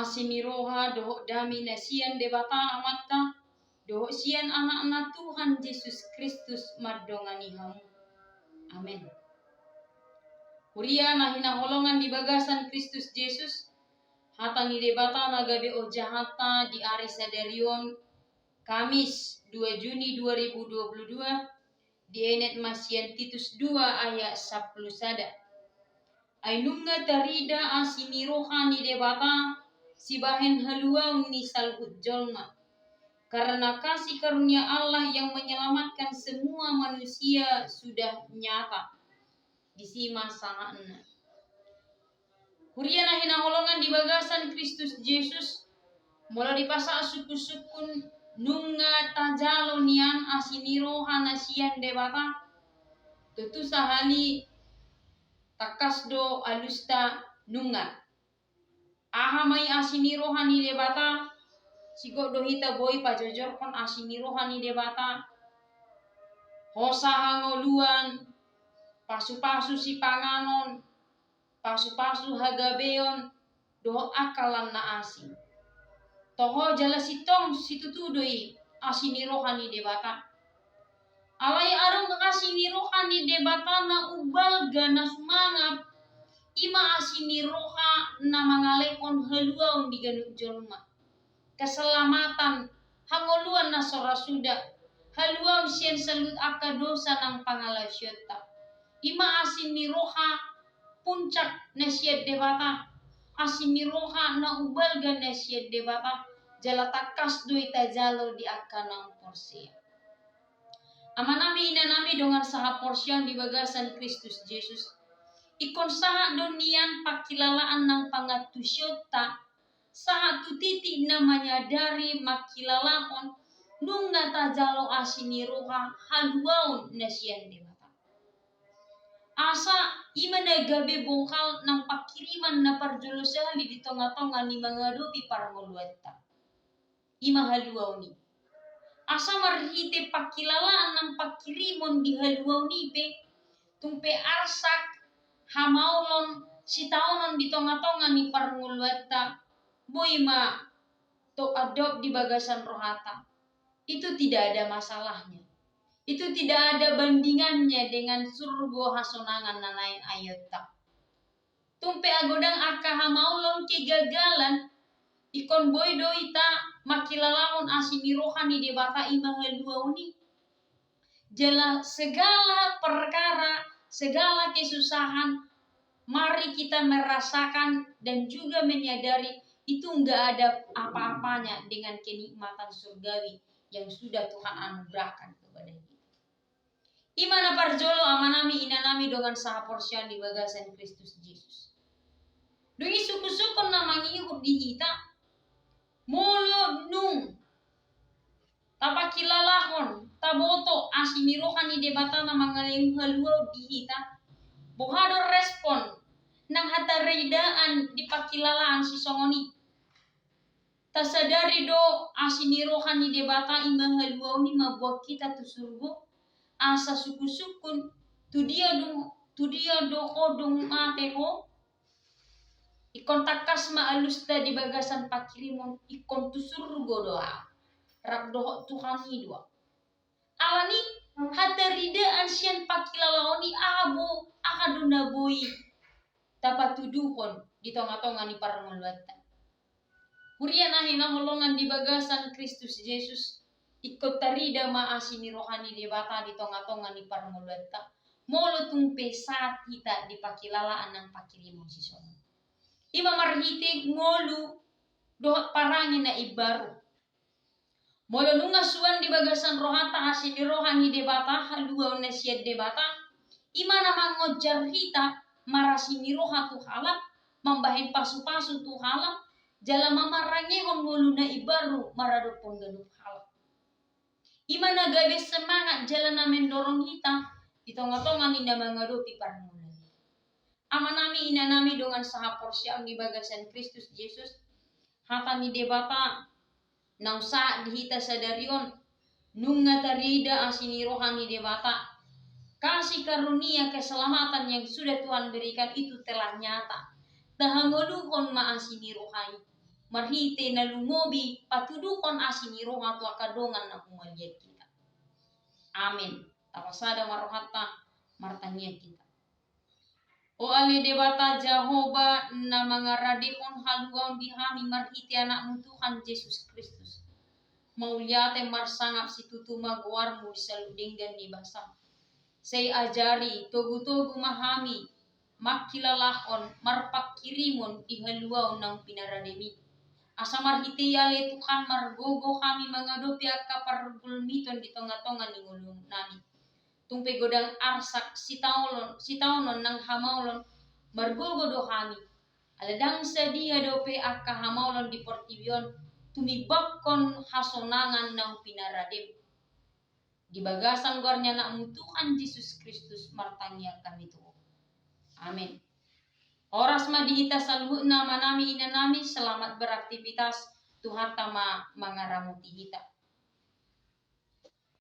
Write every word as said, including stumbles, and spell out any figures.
Asi ni roha dohot dame na sian Debata Amanta, dohot sian Anakna Tuhan Jesus Kristus mandongani hamu. Amen. Huria na hinaholongan di bagasan Kristus Jesus, hata ni Debata na gabe ojahatta di ari sadari on, Kamis, dua Juni dua ribu dua puluh dua, dienet ma sian Titus dua ayat sampulu sada. Ai nunga tarida asi ni roha ni Debata sibahen haluaon ni saluhut jolma. Karena kasih karunia Allah yang menyelamatkan semua manusia sudah nyata. Disi ma sahatna. Huria na hinaholongan di bagasan Kristus Jesus, molo dipasahat sungkun-sungkun nunga tajalo nian asi ni roha na sian Debata, tontu sahali tangkas do alusta nunga. Aha ma i asi ni roha ni Debata? Sigok do hita boi pajojorhon asi ni roha ni Debata. Hosa hangoluan, pasu-pasu sipanganon, pasu-pasu hagabeon, dohot angka lan na asing. Toho jala sintong situtu do i asi ni roha ni Debata. Alai adong asi ni roha ni Debata na umbalga na sumangap, i ma asi ni roha na mangalehon haluaon di ganup jolma. Keselamatan, hangoluan na so ra suda, haluaon sian saluhut angka dosa nang pangalaosionta. I ma asi ni roha puncak na sian Debata, asi ni roha na umbalga na sian Debata, jala tangkas do i tajalo di angka naung porsea. Amanami, inanami, dongan sahaporseaon di bagasan Kristus Jesus, ingkon sahat do nian pangkilalaan nang pangantusionta, sahat tu titik na manyadari mangkilalahon nunga tajalo asi ni roha haluaon na sian Debata. Asa i ma na gabe bohal nang pangkiriman na parjolo sahali di tonga-tonga ni mangadopi parngoluanta. I ma haluaon i. Asa marhite pangkilalaan nang pangkirimon di haluaon i pe, tung pe arsak, hamaolon, sitaonon di tonga-tonga ni parngoluanta, boi ma tong adop di bagasan rohata. Itu tidak ada masalahnya. Itu tidak ada bandingannya dengan surgo hasonangan na naeng aionta. Tung pe agodang angka hamaolon, kegagalan, ingkon boi do hita mangkilalahon asi ni roha ni Debata, i ma haluaon i. Jala segala perkara, segala kesusahan, mari kita merasakan dan juga menyadari itu nggak ada apa-apanya dengan kenikmatan surgawi yang sudah Tuhan anugerahkan kepada kita. I ma na parjolo, amanami, inanami, dongan sahaporseaon di bagasan Kristus Jesus. Dung i sungkun-sungkun na mangihut di hita, molo nunga tapangkilalahon, taboto asi ni roha ni Debata na mangalehon haluaon di hita, boha do respon nang hataridaan di pangkilalaan sisongon i? Tasadari do asi ni roha ni Debata, i ma haluaon i, mamboan hita tu surgo, asa sungkun-sungkun tu dia dung, tu dia do ho dung mate ho? Ingkon tangkas ma alusta di bagasan pangkirimon, ingkon tu surgo do ahu, rap dohot Tuhan i do ahu. Alani hataridaan sian pangkilalaon i, aha bo, aha do na boi tapatuduhon di tonga-tonga ni parngoluanta. Huria na hinaholongan di bagasan Kristus Jesus, ingkon tarida ma asi ni roha ni Debata di tonga-tonga ni parngoluanta, molo tung pe sahat hita di pangkilalaan nang pangkirimon sisongon i. I ma marhite ngolu dohot parange na imbaru. Molo nunga suan di bagasan rohanta asi ni roha ni Debata, haluaon na sian Debata, i ma na mangonjar hita marasi ni roha tu halak, mambahen pasu-pasu tu halak, jala mamarangehon ngolu na imbaru maradophon ganup halak. I ma na gabe semangat jala na mendorong hita di tonga-tonga ni na mangadopi parngoluan. Amanami, inanami, dongan sahaporseaon di bagasan Kristus Jesus, hata ni Debata naung sahat di hita sadari on, nunga tarida asi ni roha ni Debata. Kasih karunia keselamatan yang sudah Tuhan berikan itu telah nyata. Tahangoluhon ma asi ni roha i. marhite na lumobi patuduhon asi ni roha tu angka dongan na humaliang hita. Amen. Tapasada ma rohanta, martangiang hita. O ale Debata Jahowa na mangaradehon haluaon di hami marhite Anakmu Tuhan Jesus Kristus, mauliate marsangap situtu ma goarmu di saluhut denggan ni basam. Sai ajari togutogu ma hami mangkilalahon marpanghirimon di haluaon naung pinarademi. Asa marhite i ale Tuhan margogo hami mangadopi angka pargulmiton di tongatonga ni ngolunami. Tung pe godang arsak sitaonon, sitaonon nang hamaolon margogo do hami. Ala ndang sadia dope angka hamaolon di portibi on tumimbangkon hasonangan naung pinaradem. Di bagasan goar ni Anakmu Tuhan Jesus Kristus martangiang hami tu Ho. Amen. Horas ma di hita saluhutna amanami inanami, selamat beraktivitas, Tuhanta ma mangaramoti hita.